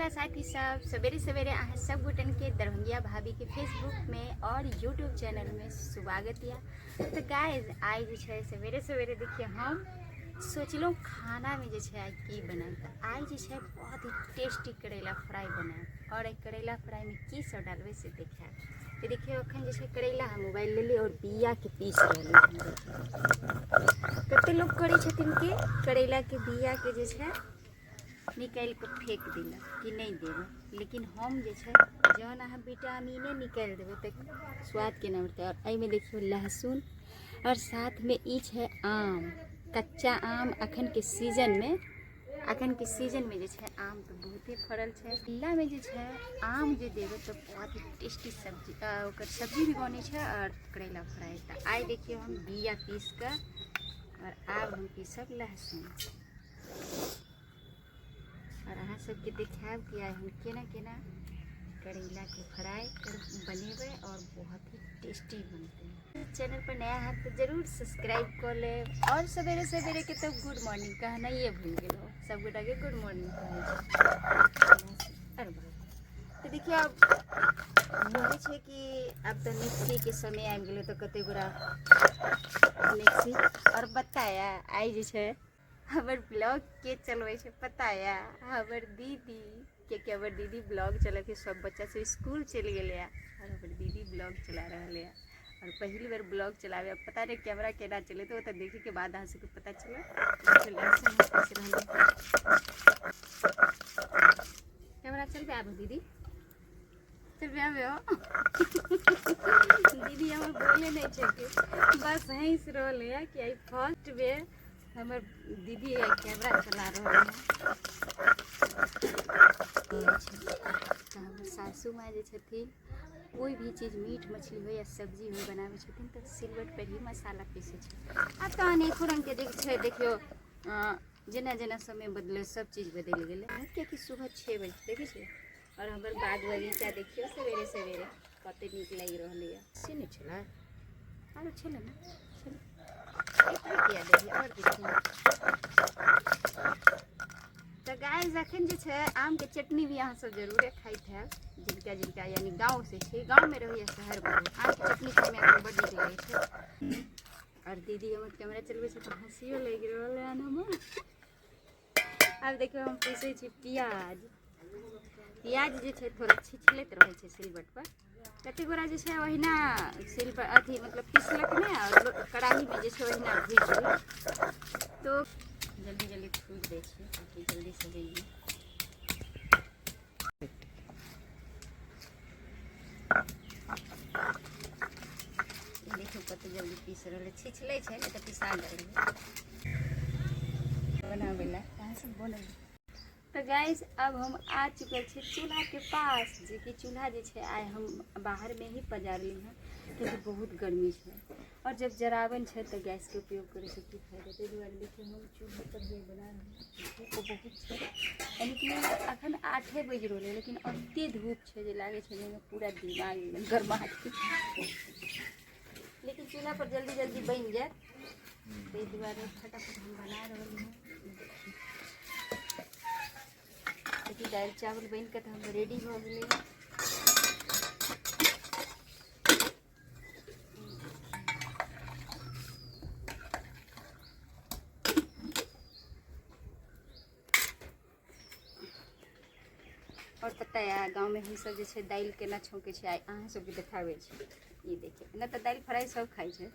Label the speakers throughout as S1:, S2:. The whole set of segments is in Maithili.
S1: साथी सब सवेरे सवेरे अहाँ सब गोटन के दरभंगिया भाभी के फेसबुक में और यूट्यूब चैनल में स्वागत या। तो गाइस आइ जे छै सवेरे सवेरे देखिए हम सोचलहुँ खाना में जे छै आइ की बनायब, तऽ आइ जे छै बहुत ही टेस्टी करैला फ्राई बनायब और एहि करैला फ्राई में की सब डालबै से देखायब। तऽ देखियौ अखन जे छै करैला हम उबालि लेली और बिया के पीस रहली। कते लोक करै छथिन कि करैला के बिया के जे छै निकालि कऽ फेक देलक कि नहि देबै, लेकिन हम जे छै जहन अहाँ विटामिने निकालि देबै तऽ स्वाद केना बढ़तै। आओर एहिमे देखियौ लहसुन आओर साथमे ई छै आम, कच्चा आम अखनके सीजनमे, अखनके सीजनमे जे छै आम तऽ बहुते फड़ल छै। केलामे जे छै आम जे देबै तऽ बहुत ही टेस्टी सब्जी, ओकर सब्जी भी बनै छै आओर करैला फ्राई। तऽ आइ देखियौ हम बिया पीस कऽ आओर आब हम पीसब लहसुन और अहाँ सबके देखायब कि आइ हम केना केना करैलाके फ्राई बनेबै और बहुत ही टेस्टी बनतै। चैनल पर नया है तो जरूर सब्सक्राइब कर लेब। और सवेरे सवेरे के तो गुड मॉर्निंग कहनाइए भूल गेलहुँ, सब गोटाके गुड मॉर्निंग कहै छी। अरे बाप, तऽ देखियौ आब होइ छै कि आब तऽ मिक्सीके समय आबि गेलै तऽ कते गोरा मिक्सी। और बताया आइ जे छै हमर ब्लॉग के चलबै छै पता या हमर दीदी, कियाकि हमर दीदी ब्लॉग चलै छै। सब बच्चा सब स्कूल चलि गेलै और हमर दीदी ब्लॉग चला रहल है और पहिल बेर ब्लॉग चलाबै, पता नहि कैमरा केना चलेतै, ओ तऽ देखैके बाद अहाँ सबके पता चलत। कैमरा चलबै आबू दीदी, चलबै आबे हो दीदी। हमर बोले नहि छै कि बस हँसि रहल है कि आइ फर्स्ट बेर हमर दीदी कैमरा चला रहल है। तऽ हमर सासू माँ जे छथिन कोई भी चीज मीट मछली हो या सब्जी हो बनाबै छथिन तऽ सिलवट पर ही मसाला पीसै छै। आब तऽ अनेको रङ्गके जे छै देखियौ, जेना जेना समय बदलै सब चीज बदलि गेलै। कियाकि सुबह 6 बजे देखै छियै और हमर बाग बगीचा देखियौ सवेरे सवेरे कते नीक लागि रहल यऽ। से नहि छलै आरो छलै ने, छलै एतबे किया देलियै और देखियौ। तऽ गाइस अखन जे छै आमके चटनी भी अहाँ सब जरूरे खाइत हैब, जिनका जिनका यानी गाँव से छै, गाँवमे रहू या शहरमे रहू, आमके चटनी खाइमे अखन बड्ड नीक लागै छै। और दीदी हमर कैमरा चलबै छै तऽ हँसियो लागि रहल है हमर। आब देखियौ हम पीसै छी प्याज। प्याज जे छै थोड़ा छिछलैत रहै छै सिलबट पर, कते गोरा जे छै ओहिना सिल पर अथी मतलब पीसलक नहि और कड़ाहीमे जे छै ओहिना भुजि देलक। तो जल्दी जल्दी भुजि दै छियै ताकि जल्दी से बनि जाय। देखियौ कते जल्दी पीस रहल है, छिछलै छै नहि तऽ पिसा जाइ बनाबै लए कहाँ सब बनेबै। तऽ गाइस अब हम आ चुकल छी चूल्हा के पास, जेकि चूल्हा जे छै आइ हम बाहर में ही पजारली हँ क्योंकि बहुत गर्मी छै और जब जरावन छै तऽ गैस के उपयोग करै से की फायदा। ताहि दुआरे देखियौ हम चूल्हा पर जे बना रहल छी धूप बहुत छै, यानी कि अखन 8 बजि रहल है लेकिन एते धूप छै जे लागै छै जाहिमे पूरा दिमाग एकदम गरमा गेल। लेकिन चूल्हा पर जल्दी जल्दी बनि जायत ताहि दुआरे फटाफट हम बना रहल हँ। देखियौ दालि चावल बनि कऽ तऽ हम रेडी भऽ गेलै। और पता है गाँवमे हमसब जे छै दालि केना छौंकै छै आइ अहाँ सबके देखाबै छी। ई देखियौ नहि तऽ दालि फ्राइ सब खाइ छै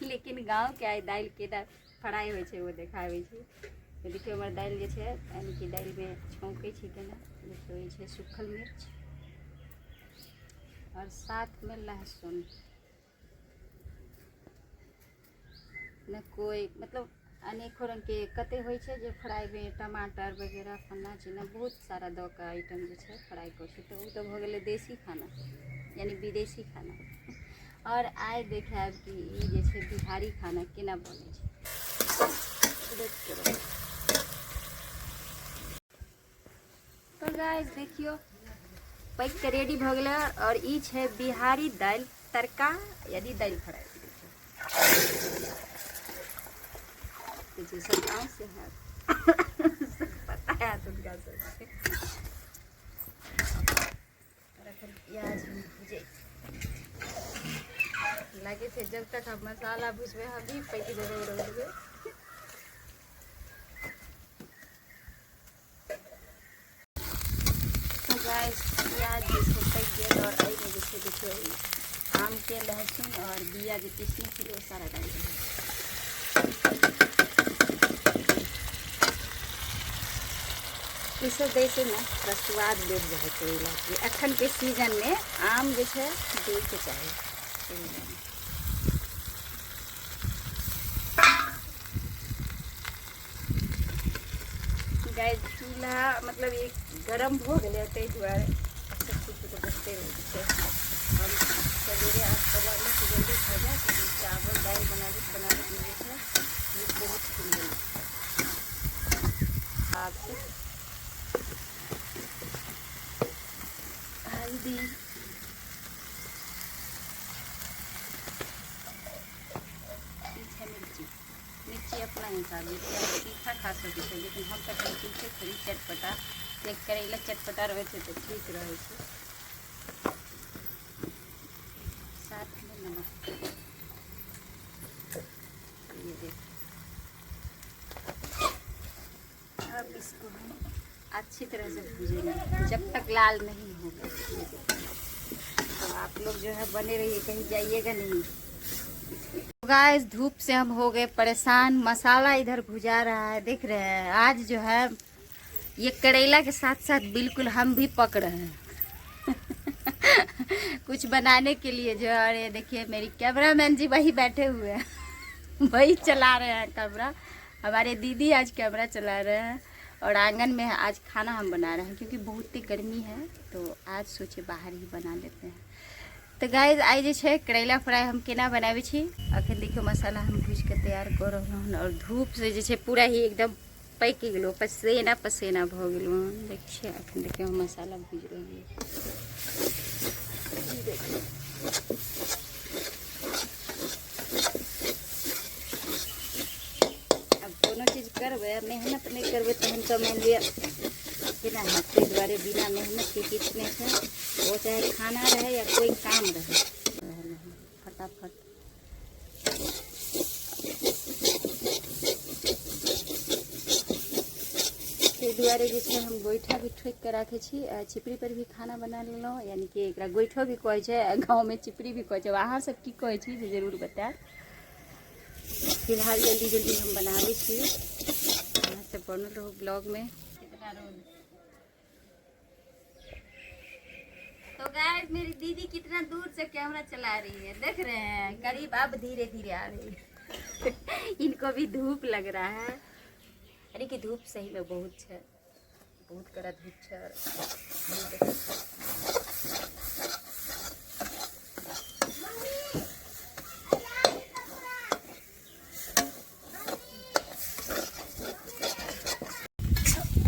S1: लेकिन गाँवके आइ दालि केना फ्राइ होइ छै ओ देखाबै छी। देखियौ हमर दालि जे छै यानी कि दालिमे छौंकै छी केना। देखियौ ई छै सूखल मिर्च और साथमे लहसुन न कोइ मतलब अनेको रङ्गके कते होइ छै जे फ्राइमे टमाटर वगैरह फल्लाँ चिल्लाँ बहुत सारा दऽ कऽ आइटम जे छै फ्राइ करै छै, तऽ ओ तऽ भऽ गेलै देसी खाना यानी विदेशी खाना। और आइ देखायब कि ई जे छै बिहारी खाना केना बनै छै। तो गाइस देखियौ पाकि कऽ रेडी भऽ गेलै और ई छै बिहारी दालि तड़का यानी दालि फ्राइ। जे सब गाँव से है पता है हुनका सबके। और अखन प्याज हम भुजै लागे छै जब तक हम मसाला भुजबै हम भी पकि जेबै रौदमे। तो गाइस प्याज जे छै पकि गेल और एहिमे जे छै देखियौ आम के लहसुन और बिया जे पीसने छलियै ओ सारा डालि देबै। ई सब दै से ने थोड़ा स्वाद बढ़ि जाइ है करैला के। अखन के सीजन में आम जे छै दै के चाही करैला। गाइस चूल्हा मतलब एक गरम भऽ गेलै ताहि दुआरे सब किछु तऽ बचते रहै छै। हम सवेरे 8:15 से जल्दी भऽ जाए, चावल दालि बनाबैत बनाबैत जे छै धूप बहुत खुलि गेल। आब हल्दी, ई छै मिर्ची। मिर्ची अपना हिसाब से तीखा खा सकै छै, लेकिन हम तऽ कनि तीखे थोड़ी चटपटा, कियाकि करैला चटपटा रहै छै तऽ ठीक रहै छै। साथमे नमक। ये देखिए, अब इसको हम अच्छी तरह से भूजेंगे जब तक लाल नहीं होगा। तो आप लोग जो है बने रहिए, कहीं जाइएगा नहीं। गाइस धूप से हम हो गए परेशान। मसाला इधर भुजा रहा है, देख रहे हैं। आज जो है ये करेला के साथ साथ बिल्कुल हम भी पक रहे हैं कुछ बनाने के लिए जो है। और ये देखिए मेरी कैमरामैन जी वही बैठे हुए हैं, वही चला रहे हैं कैमरा। हमारे दीदी आज कैमरा चला रहे हैं और आंगन में आज खाना हम बना रहे हैं, क्योंकि बहुत ही गर्मी है तो आज सोचे बाहर ही बना लेते हैं। तो गाइस I जे छै करैला फ्राई हम केना बनाबै छी। अखन देखियौ मसाला हम भूजि के तैयार कऽ रहलहुँ हन और धूप से जे छै पूरा ही एकदम पकि गेलहुँ, पसेना पसेना भऽ गेलहुँ हन। देखै छियै अखन देखियौ हम मसाला भूजि रहलियै। अब कोनो चीज करबै मेहनत नहि करबै तहन तऽ मानि लिअ केना हैत। ताहि दुआरे बिना मेहनत के किछु नहि छै, ओ चाहे खाना रहै या कोइ काम रहै। फटाफट ताहि दुआरे जे छै हम गोइठा भी ठोकि कऽ राखै छी। चिपरी पर भी खाना बना लेलहुँ, यानी कि एकरा गोइठो भी कहै छै, गाँवमे चिपरी भी कहै छै। अहाँ सब की कहै छी से जरूर बतायब। फिलहाल जल्दी जल्दी हम बनाबै छी, अहाँ सब बनल रहू ब्लॉग में। तो गाइस मेरी दीदी कितना दूर से कैमरा चला रही है, देख रहे हैं करीब, अब धीरे धीरे आ रही है। इनको भी धूप लग रहा है। अरे कि धूप सही में बहुत है, बहुत कड़ा धूप है।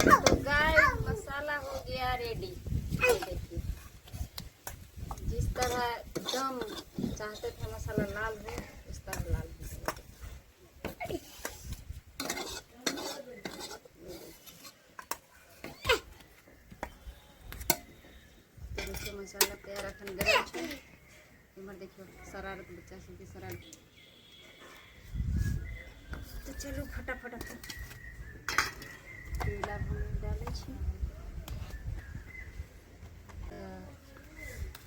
S1: तो गाइस मसाला हो गया रेडी। देखिए जिस तरह एकदम चाहते थे मसाला लाल हो, उस तरह लाल हो गया। तो देखियो मसाला तैयार अखन गरम छै। इम्हर देखियो शरारत, बच्चा सबके शरारत। तो चलू फटाफट अखन करैला हम डालै छी।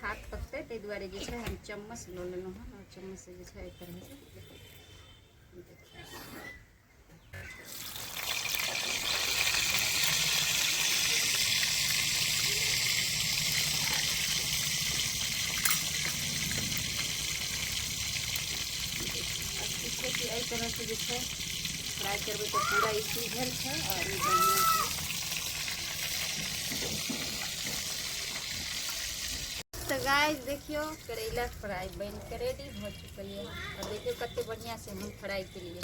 S1: हाथ पकतै ताहि दुआरे जे छै हम चम्मच लऽ लेलहुँ हन और चम्मच से जे छै एहि तरहसँ देखियौ कि एहि तरहसँ जे छै फ्राई करबै तऽ पूरा ई सीझल छै और ई बढ़िआँ छै। तो गाइस देखियो करैला फ्राई बन के रेडी हो चुकल है और देखियो कते बढ़िया से हम फ्राई के लिए।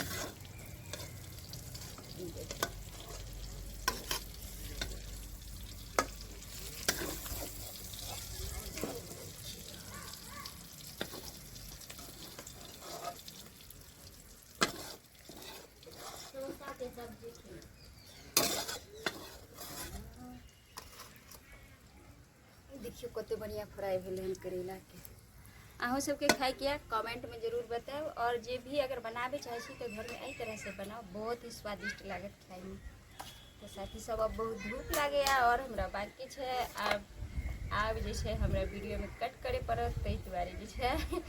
S1: देखियौ कते बढ़िया फ्राई भेलै हन करैलाके। अहूँ सबके खाइके यऽ कमेंटमे जरूर बतायब। आओर जे भी अगर बनाबै चाहै छी तऽ घरमे एहि तरहसँ बनाउ, बहुत ही स्वादिष्ट लागत खाइमे। तऽ साथी सब, अब बहुत धूप लागैए आओर हमरा बाँकी छै, आब आब जे छै हमरा वीडियोमे कट करे पड़त, ताहि दुआरे जे छै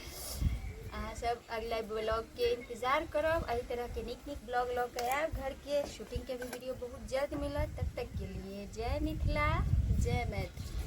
S1: अहाँ सब अगला ब्लॉगके इंतजार करब। एहि तरहके नीक नीक ब्लॉग लऽ के आयब, घरके शूटिंगके भी वीडियो बहुत जल्द मिलत। तब तक के लिए जय मिथिला, जय मैथिली।